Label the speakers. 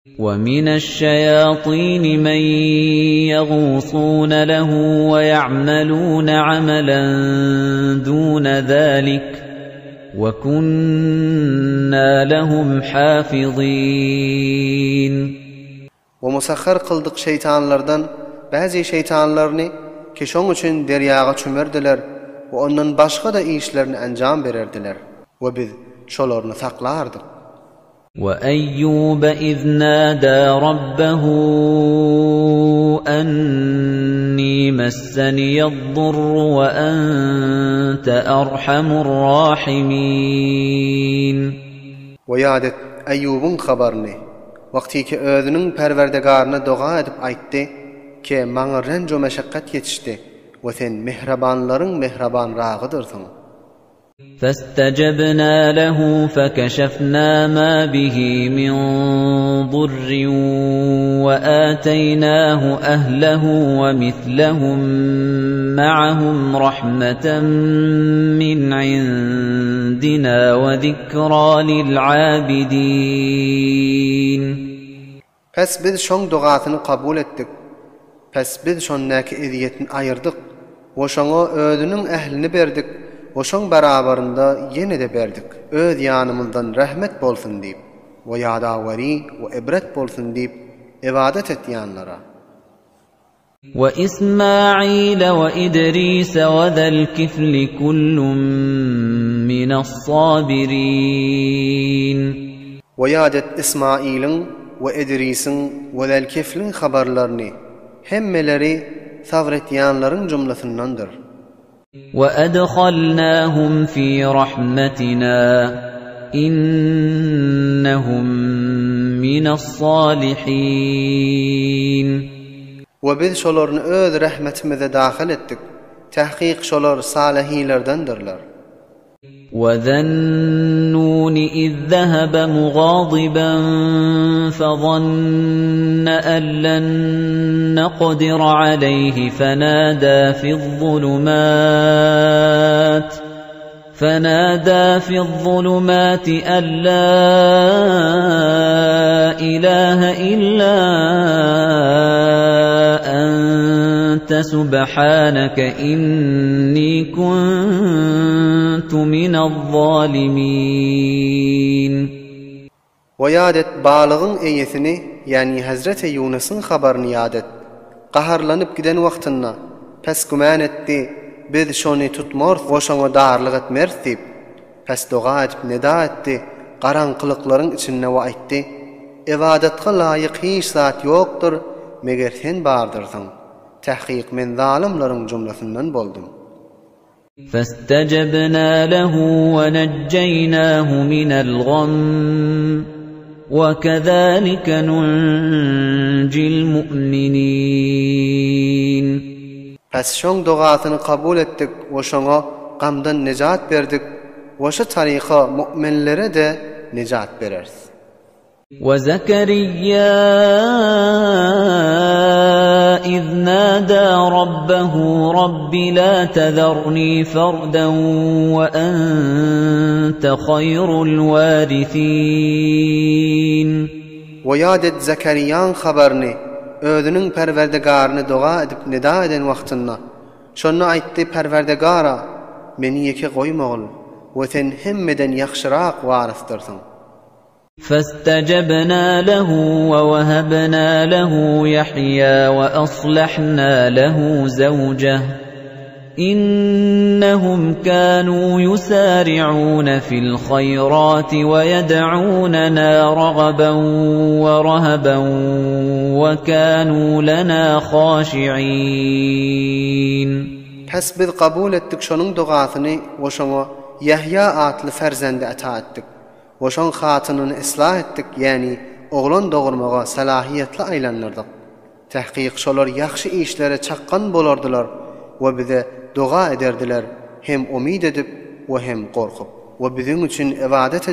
Speaker 1: وَمِنَ الشَّيَاطِينِ مَن يَغُوصُونَ لَهُ وَيَعْمَلُونَ عَمَلًا دُونَ ذَلِكَ ۖ وَكُنَّا لَهُمْ حَافِظِينَ.
Speaker 2: We musahhar kyldyk şeýtanlardan bäzi şeýtanlaryny ki şoň üçin derýaga çümerdiler we ondan başga-da işlerini enjam bererdiler we biz şolaryny saklardyk.
Speaker 1: وَأَيُّوبَ إِذْ نَادَىٰ رَبَّهُ أَنِّي مَسَّنِيَ الضُّرُّ وَأَنتَ أَرْحَمُ الرَّاحِمِينَ.
Speaker 2: We ýat et Eýýubyň habaryny, wagtyky özüniň Perwerdigaryna doga edip aýtdy, Ke, maňa renj-u-meşakgat ýetişdi we Sen mähribanlaryň mähribanragydyrsyň.
Speaker 1: فَاسْتَجَبْنَا لَهُ فَكَشَفْنَا مَا بِهِ مِن ضُرٍّ وَآتَيْنَاهُ أَهْلَهُ وَمِثْلَهُم مَّعَهُمْ رَحْمَةً مِّنْ عِندِنَا وَذِكْرَىٰ لِلْعَابِدِينَ.
Speaker 2: Pes biz şoň dogasyny kabul etdik. Pes biz şondäki ezýetini aýyrdyk we şoňa özüniň ählini berdik we şoň barabarynda ýene-de berdik, öz ýanymyzdan rehmet bolsun diýip we ýadaweri we ibret bolsun diýip ybadat etýänlere.
Speaker 1: وَإِسْمَاعِيلَ وَإِدْرِيسَ وَذَا الْكِفْلِ كُلٌّ مِّنَ الصَّابِرِينَ.
Speaker 2: We ýat et Ismailiň we Idrisiň we Zelkifliň habarlaryny, hemmeleri sabr etýänleriň jumlasyndandyr.
Speaker 1: وَأَدْخَلْنَاهُمْ فِي رَحْمَتِنَا إِنَّهُم مِّنَ الصَّالِحِينَ.
Speaker 2: We biz şolaryny öz rehmetimize dahyl etdik, tahkyk şolar salyhylardandyr.
Speaker 1: وَذَا النُّونِ إِذ ذَّهَبَ مُغَاضِبًا فَظَنَّ أَن لَّن نَّقْدِرَ عَلَيْهِ فَنَادَىٰ فِي الظُّلُمَاتِ فَنَادَىٰ فِي الظُّلُمَاتِ أَن لَّا إِلَٰهَ إِلَّا أَنتَ سُبْحَانَكَ إِنِّي كُنتُ مِنَ الظَّالِمِينَ.
Speaker 2: We ýat et balygyň eýesini, ýagny hezreti Ýunusyň habaryny ýat et. Gaharlanyp giden wagtynda, pes gümän etdi, Biz şony tutmarys we şoňa darlyk etmeris diýip. Pes doga edip neda etdi, garaňkylyklaryň içinde we aýtdy, Ybadatga laýyk hiç zat ýokdur, meger Sen bardyrsyň. Tahkyk men zalymlaryň jumlasyndan boldum.
Speaker 1: فَاسْتَجَبْنَا لَهُ وَنَجَّيْنَاهُ مِنَ الْغَمِّ وَكَذَٰلِكَ نُنجِي الْمُؤْمِنِينَ.
Speaker 2: Pes şoň dogasyny kabul etdik we şoňa gamdan nejat berdik we şu taryka mu'minlere-de nejat bereris.
Speaker 1: وَزَكَرِيَّا إِذْ نَادَىٰ رَبَّهُ رَبِّ لَا تَذَرْنِي فَرْدًا وَأَنتَ خَيْرُ الْوَارِثِينَ.
Speaker 2: We ýat et Zekeriýaň habaryny, özüniň Perwerdigaryna doga edip nida eden wagtynda. Şonda aýtdy, Perwerdigara, meni ýeke goýmagyl we Sen hemmeden ýagşyrak warysdyrsyň.
Speaker 1: فَاسْتَجَبْنَا لَهُ وَوَهَبْنَا لَهُ يَحْيَىٰ وَأَصْلَحْنَا لَهُ زَوْجَهُ إِنَّهُمْ كَانُوا يُسَارِعُونَ فِي الْخَيْرَاتِ وَيَدْعُونَنَا رَغَبًا وَرَهَبًا وَكَانُوا لَنَا خَاشِعِينَ.
Speaker 2: Pes biz kabul etdik şonuň dogasyny we şoňa Ýahýa atly ferzendi ata etdik. We şoň hatynyny yslah etdik, ýäni oglan dogurmaga salahyýetli aýlandyrdyk. Tahkyk şolar ýagşy işlere çakgan bolardylar we bize doga ederdiler, hem umyt edip we hem gorkup. We biziň üçin ybadat.